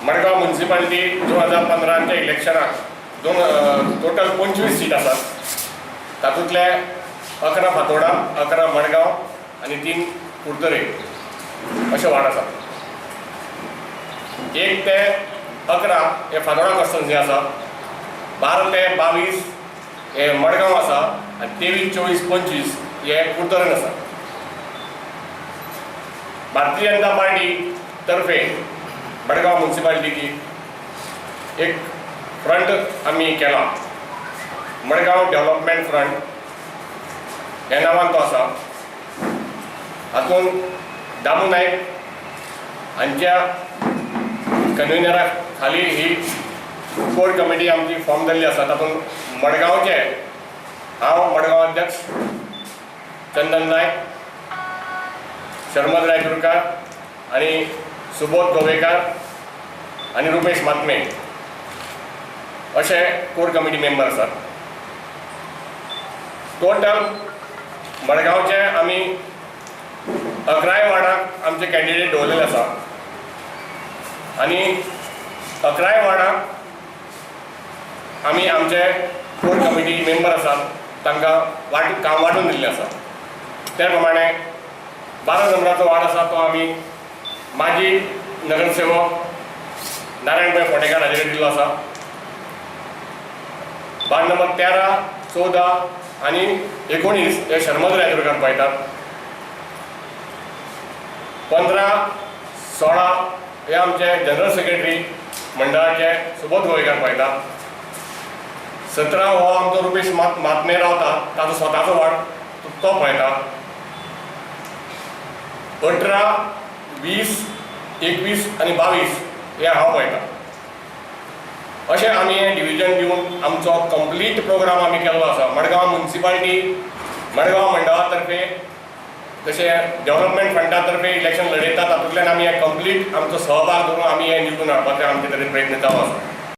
Madgaon municipality 2015च्या इलेक्शनाक दोन total 25 seat आसात. तातूंतले 11 फातोर्डा, 11 मडगांव आनी 3 कुडतरे अशे वार्ड आसात. 1 ते 11 हे फातोर्डा कॉन्स्टिट्युएन्सी आसा, 12 ते 22 हे मडगांव आसा आनी 23, 24, 25 हे कुडतरेन आसा. भारतीय जनता पार्टी तर्फे मडगांव मुन्सिपालिटीची एक फ्रंट आमी केला, मडगांव डेव्हलपमेंट फ्रंट ह्या नांवान तो आसा. हातूंत दामू नायक हांच्या कन्विनरा खाली ही कोर कमिटी आमची फॉर्म जाल्ली आसा. तातूंत मडगांवचे हांव मडगांव अध्यक्ष, चंदन नायक, शर्मद रायतुरकार आनी सुबोध गोवेकार आनी रुपेश महात्मे अशे कोर कमिटी मेंबर आसात. टोटल मडगांवचे आमी 11 वार्डाक आमचे कॅन्डिडेट दवरलेले आसा आनी 11 वार्डाक आमी आमचे कोर कमिटी मेंबर आसात तांकां काम वांटून दिल्लें आसा. त्या प्रमाणे 12 नंबराचो वार्ड आसा तो आमी माजी नगरसेवक नारायण पै फोंडेकार हाजे कडेन दिल्लो आसा. वार्ड नंबर 13, 14 आनी 19 हे शर्मद रायतुरकार पळयतात. 15, 16 हे आमचे जनरल सेक्रेटरी मंडळाचे सुबोध गोवेकार पळयता. 17 हो आमचो रुपेश महात्मे रावता, ताचो स्वताचो वार्ड, तो पळयता. 18, 20, 21 आनी 22 हे हांव पळयता. अशें आमी हें डिविजन दिवन आमचो कंप्लीट प्रोग्राम आमी केल्लो आसा. मडगांव मुन्सिपालिटी मडगांव मंडळा तर्फे तशें डेव्हलपमेंट फंडा तर्फे इलेक्शन लढयता. तातूंतल्यान आमी हें कंप्लीट आमचो सहभाग दवरून आमी हें निवडून हाडपाचे आमचे तरेन प्रयत्न चालू आसा.